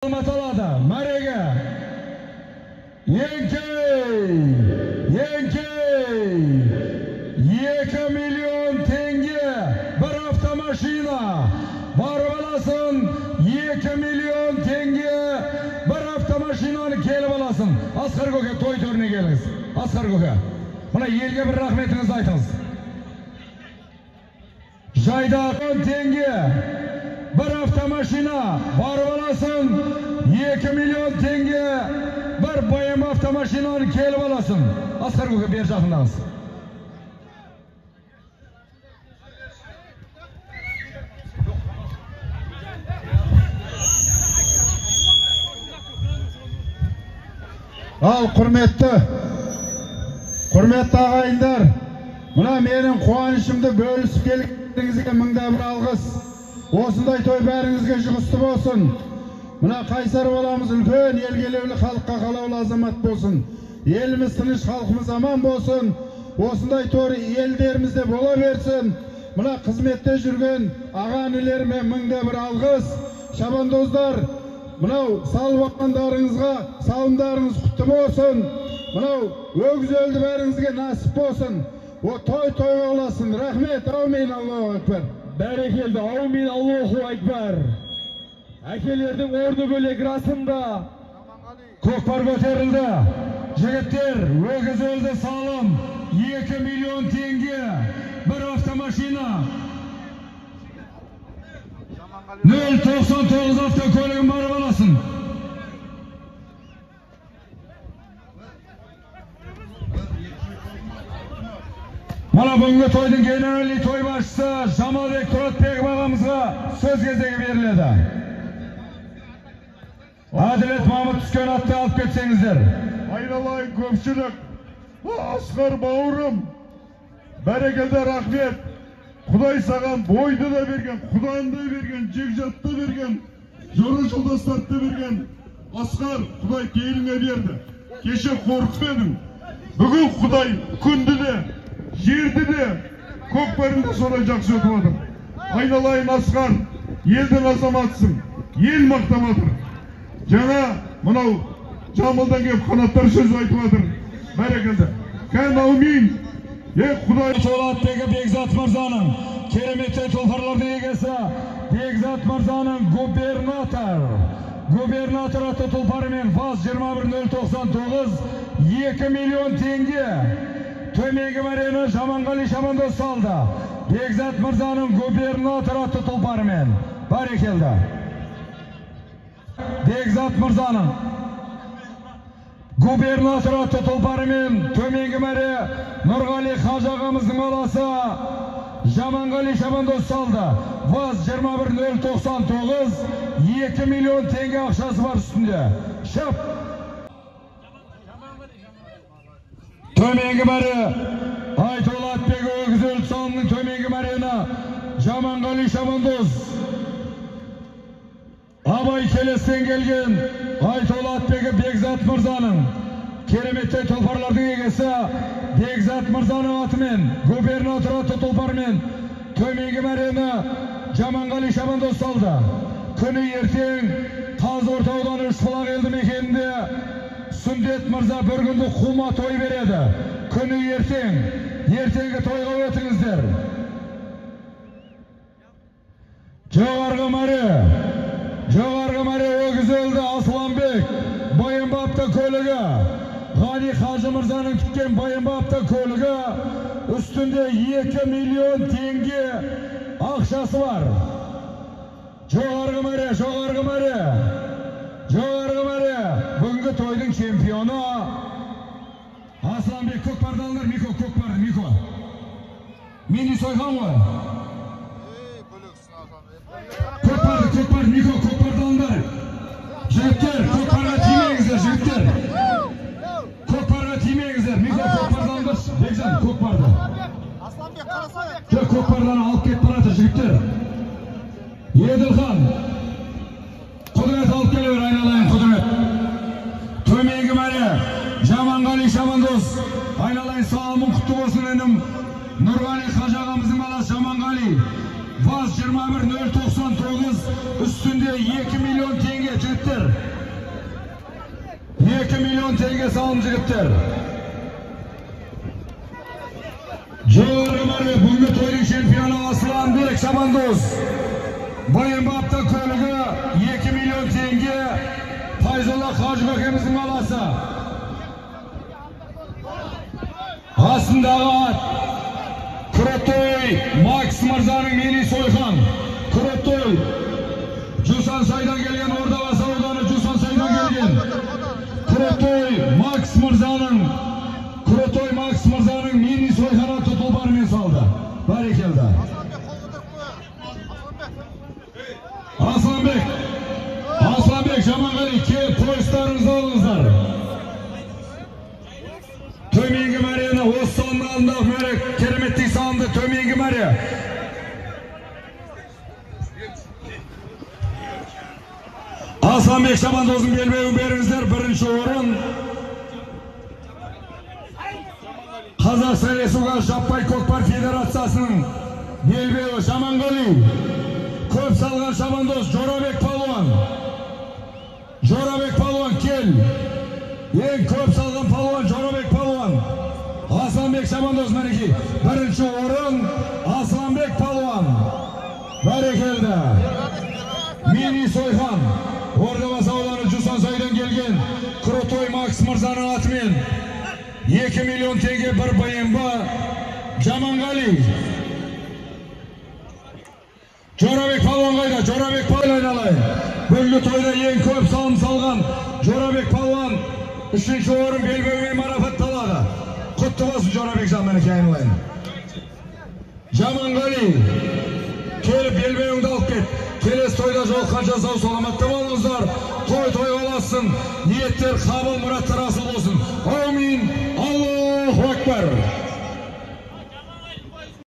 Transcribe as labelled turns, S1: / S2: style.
S1: Алматалады. Мәреге. Еңкей! Еңкей! 2 миллион теңге бір автомашина. Барып аласың, 2 миллион теңге бір автомашинаны келіп аласың. Асқар көке, той төріне келіңіз. Асқар көке, мына елге бір рахметіңізді айтыңыз. Жайдақ теңге бір автомашина, барып аласың, 2 миллион теңге бір БМ автомашинаны келіп аласың. Асқар көке, бер жақындаңыз.
S2: Ал құрметті ағайындар, мына менің қуанышымды бөлісіп келгеніңізге мыңда бір алғыс. Осындай той бәріңізге жұғысты болсын. Мына Қайсар баламыз үлкен елге елеулі, халыққа қалаулы азамат болсын. Еліміз тыныш, халқымыз аман болсын. Осындай той елдерімізде бола берсін. Мына қызметте жүрген аға інілеріме мыңда бір алғыс. Шабандоздар, мынау салып алғандарыңызға салымдарыңыз құтты болсын. Мынау өгіз өлді бәріңізге нәсіп болсын. О той тойға ұласын. Рахмет, аумин, Аллаху акбар.
S3: Бәрекелді, аумин, Аллаху акбар. Әкелердің орны бөлек расында.
S1: Көкпар көтерілді. Жігіттер, өгіз өлді салым 2 миллион теңге бір автомашина. 099 автокөлігін барып аласың. Мына бүгінгі тойдың генеральный той басшысы Жамалбек Тұратбеков ағамызға сөз кезегі беріледі. Әділет Мамыт түскен атты алып кетсеңіздер.
S4: Айналайын көпшілік, Асқар бауырым, бәрекелді, рахмет. Құдай саған бойды да берген, құданы да берген, жекжатты да берген, жора жолдастарды да берген. Асқар, Құдай келіңе берді. Кеше қорқып едің. Бүгін Құдай күнді де, жерді де, көкпарын да солай жақсы өтіп отыр. Айналайын Асқар, елдің азаматысың, ел мақтап отыр. Жаңа мынау Жамылдан келіп қанаттар сөз айтып отыр. Бәрекелді. Кән аумин. Құдай
S1: Солатбегі Бекзат мырзаның кереметтей тұлпарлардың егесі Бекзат мырзаның губернатор атты тұлпарымен ВАЗ 21099 2 миллион теңге. Төменгі мәрені Жаманғали шабандоз салды. Бекзат мырзаның губернатор атты тұлпарымен. Бәрекелді. Бекзат мырзаның губернатор атты тұлпарымен төменгі мәре Нұрғали қажы ағамыздың баласы Жаманғали шабандоз салды. ВАЗ 21099 2 миллион теңге ақшасы бар үстінде. Шап! Төменгі мәре Айтолатбек өгіз өлді салымның төменгі мәрені Жаманғали шабандоз. Абай Келестен келген Айтолатбегі Бекзат мырзаның кереметтей тұлпарлардың егесі Бекзат мырзаның атымен губернатор атты тұлпармен төменгі мәрені Жаманғали шабандоз салды. Күні ертең Қазорта ауданы Үшбұлақ елді мекенінде Сүндет мырза бір күндік қума той береді. Күні ертең, ертеңгі тойға өтіңіздер. Жоғарғы мәре, жоғарғы мәре өгіз өлді Асланбек БМВ автокөлігі. Ғани қажы мырзаның тіккен БМВ автокөлігі, үстінде 2 миллион теңге ақшасы бар. Жоғарғы мәре, жоғарғы мәре, жоғарғы мәре. Бүгінгі тойдың чемпионы Асланбек. Көкпарды алыңдар, Мико, көкпарды, Мико. Мен де сойған ғой. Көкпарды, көкпарды, Мико, көкпарды алыңдар. Жігіттер, көкпарға тимеңіздер, жігіттер. Көкпарға тимеңіздер. Мико, көкпарды алыңдаршы. Бекжан, көкпарды. Жоқ, көкпардан алып кетіп барады, жігіттер. Еділхан, Құдірет алып келе бер, айналайын Құдірет. Төменгі мәре Жаманғали шабандоз. Айналайын салымың құтты болсын інім. Нұрғали қажы ағамыздың баласы Жаманғали. ВАЗ 21099 пояс, үстінде 2 миллион теңге жігіттер. 2 миллион теңге салым жігіттер. Жоғарғы мәре бүгінгі тойдың чемпионы Асланбек Шабандоз. BMW автокөлігі 2 миллион теңге, Файзолла Қажы көкеміздің баласы. Астындағы ат Крутой Макс мырзаның мини сойқан. Крутой Жусансайдан келген, Ордабасы ауданы Жусансайдан келген. Крутой Макс мырзаның, Крутой Макс мырзаның мини сойқан атты тұлпарымен салды. Бәрекелді. Асланбек, Асланбек Жаманғали, келіп поястарыңызды алыңыздар. Төменгі мәрені осы салымның алдындағы мәре кереметтей салынды. Төменгі мәре. Асланбек Шабандоздың белбеуін беріңіздер. Бірінші орын Қазақстан Республикасы Жаппай көкпар федерациясының белбеуі Жаманғали. Көп салған шабандоз Жорабек палуан. Жорабек палуан кел. Ең көп салған палуан Жорабек палуан. Асланбек шабандоз мінекей. Бірінші орын Асланбек палуан. Бәрекелді. Мини сойқан. Ордабасы ауданы Жусансайдан келген Крутой Макс мырзаның атымен 2 миллион теңге бір BMW Жаманғали. Жорабек палуан қайда? Жорабек палуан айналайын. Бүгінгі тойда ең көп салым салған Жорабек палуан үшінші орын белбеуімен марапатталады. Құтты болсын Жорабек жан, мінекей айналайын. Жаманғали, келіп белбеуіңді алып кет. Келесі тойда жолыққанша сау саламатта болыңыздар. Той тойға ұлассын, ниеттер қабыл, мұраттар асыл болсын. Аумин. Аллаху акбар.